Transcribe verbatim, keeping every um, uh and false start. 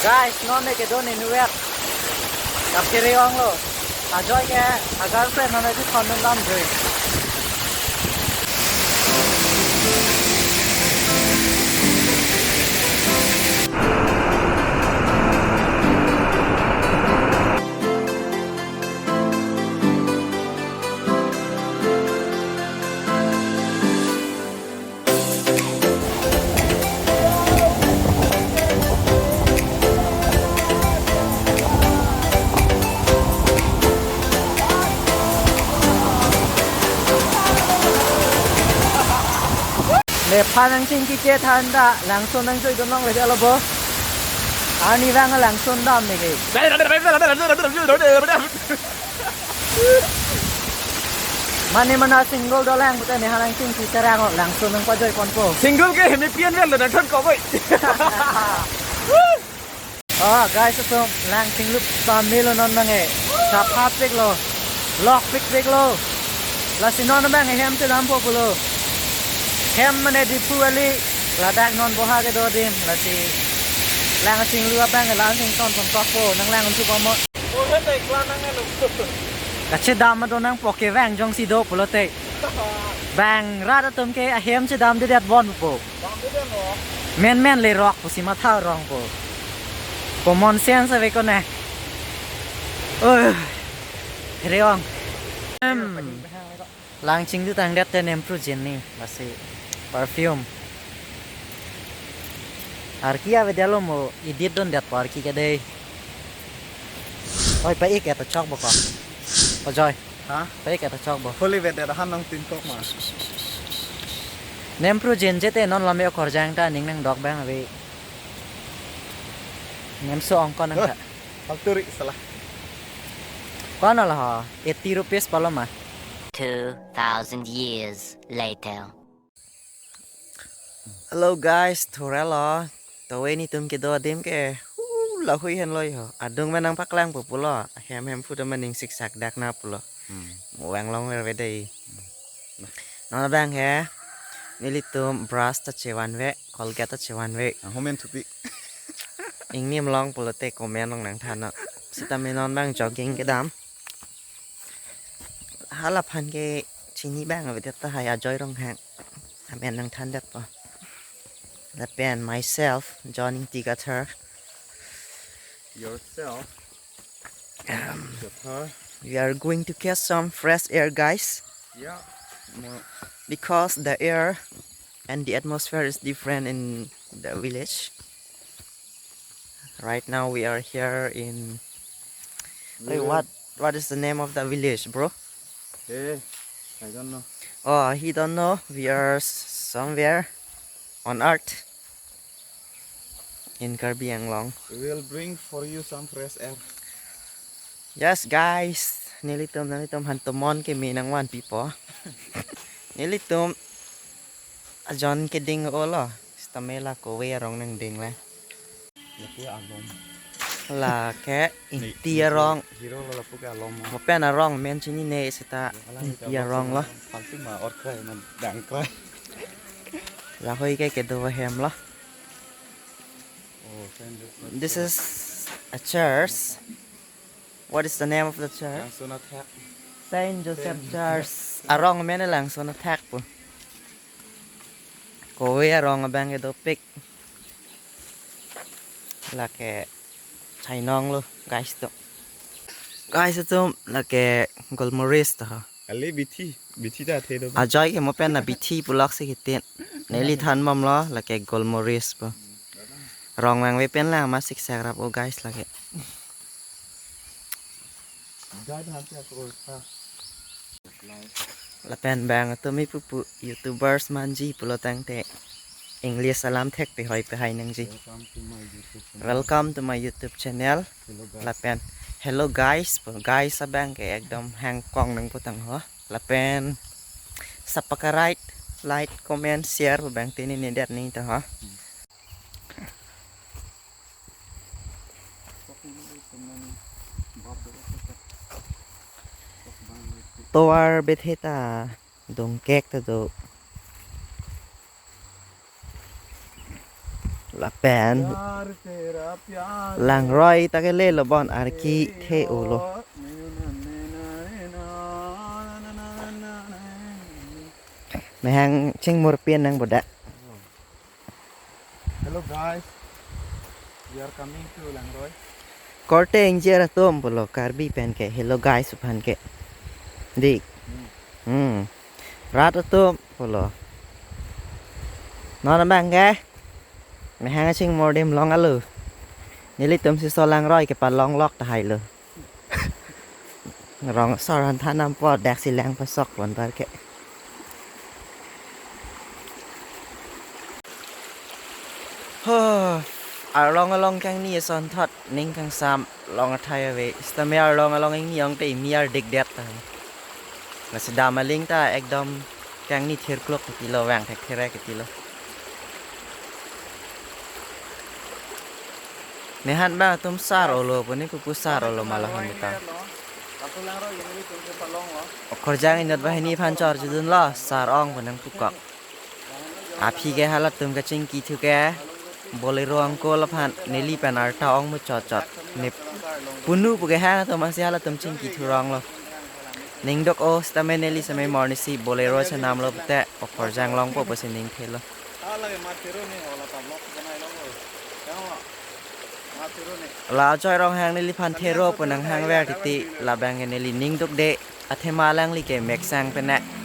Guys, non ne kedo ne nuek. Kap kiri ong lo. Ajoy ke agar pe non ne di konon dam joi. Nephan nangchingki ke than ta, langsun nangjoi dun longle lo bo. Arnivang langsun dam ne ke. Mane mana single dolang pute nephan nangchingki cherang o, langsun nangpajoi ponpo. Single ke hemi pian vel lo nangthon ko boi. Oh guys, atum lang chinglup pamelo non abang e. Sapha pik lo. Lok pik pik lo. Lasi non abang e hem chedampo pulo. Hem mane Diphu Valley. Ladak non boha kedo adim. Lasi lang chinglu abang e lang chington pon kokpo. Nang lang untu pamo. Kachedam ado nangpo, kevang jongsi do pulote. Bang rat atum ke ahem chedamdedet ponpo. Men men le rok pusi matha rongpo. Common sense ave ko ne. Oh, reong. Em. Lang chingdutangdet te nempru jin ni, lasi perfume. Arki avedetlo mo, edit dundetpo arki ke dei. Oi, pa-ik et chokpo ko. Pajoi. Ha? Pa-ik et chokpo. Holi vedet han nangtin kok ma. Nempru jin je te non lame okorjang ta ning nangdok abang ave. Nemso ongkon nang ta. Palturi salah. Ko-an lo ho, eighty rupees palo ma. Two thousand years later. Hello guys, thuralo. Tove netum kedo adim ke. Uh, lahui henlo ho. Adung menang paklangpo pulo. Hem hem phu ta maning siksak dak na pulo. Hmm. Mo vang longver ve dei. Non abang he. Nelitum brush ta chevanve, Colgate ta chevanve. Ang homen thupi. Ingnim long pulote comment along nangthan non. Sitame non abang jogging kedam. Hala aphan ke chini abang avedet tahai, Ajoy Ronghang. Amen nangthandetpo. Lapen myself, John Ingti Kathar. Yourself. Kathar. We are going to catch some fresh air, guys. Yeah. Mo- Because the air and the atmosphere is different in the village. Right now we are here in, wait, what, what is the name of the village, bro? Eh, I don't know. Oh, he don't know. We are s- somewhere on earth in Karbi Anglong. We will bring for you some fresh air. Yes, guys. Nelitum, nelitum aphan tomon keme nangvanpipo. Nelitum ajon keding olo. Sitame la kove arong nangding le. Lapu alom. Lake Ingti arong. Hero lo lapu ke alom. Mo pen arong men chinine seta. Alang Ingti arong lo. Palti ma or krai man dang krai. Lahui ke kedo ahem lo. Oh, pen. This is a church. What is the name of the church? Langsun athak. Saint Joseph Church. Arong men Langsun athak pu. Kove arong abang ke dopik. Lake chainong lo, guys to. Guys to lake Golmoris to. Ale bithi, bithi ta athe do. Ajoy ke mo pen na bithi pulak si kitin. Neli than bom lo lake Golmoris po. Rong vangve pen la ma siksak rap o guys lake. Lapen bang atum ipupu YouTubers manji pulo tangte English alam thek pehoi pehai nangji. Welcome to my YouTube channel. Welcome to my YouTube channel. Hello guys. Lapen hello guys, guys abang ke ekdom hangkong nangputang ho. Lapen subscribe, like, comment, share abang tini ni dat ni to ho. Tovar bethe ta dongkek ta do. Lapen langroi ta kelelo bon arki the ulo. Mehang chingmur pin nang boda. Hello guys, we are coming to Langroi. Korte ingjir atum pulo Karbi pen ke hello guys aphan ke. Di. Hmm. Rat atum pulo. Non abang ke. Mehang chingmur adim long alo. Nelitum si so Langroi kepalong lok tahai lo. Rong asor han than nam po dak si lang pasok pon bar ke. Ho, arlong along kangni ason thot ning kangsam long athai ave. Sitame arlong along ingni ong te imi ardikdet ta. Lasi dam aling ta ekdom kangni thirklok kitilo, vang thek therek kitilo. Nehan bang atum sar olo puni pupu sar olo malahan kita. Okorjang inut banghini aphan chorjudunlo, sar ong pu nangpukok. Aphi ke halatum kachingki thu ke Bolero angkol aphan neli pen arta ong muchot chot. Ne punu pu kehang atum asi halatum chingki thuronglo. Ning dok-o sitame neli sitame morning si Bolero chenamlo pute okorjang longpo pusi ning thelo. La Ajoy Ronghang neliphan thero pu nanghang ver titi, labang ke neli ning dukde, athema alangli ke mek sang pene.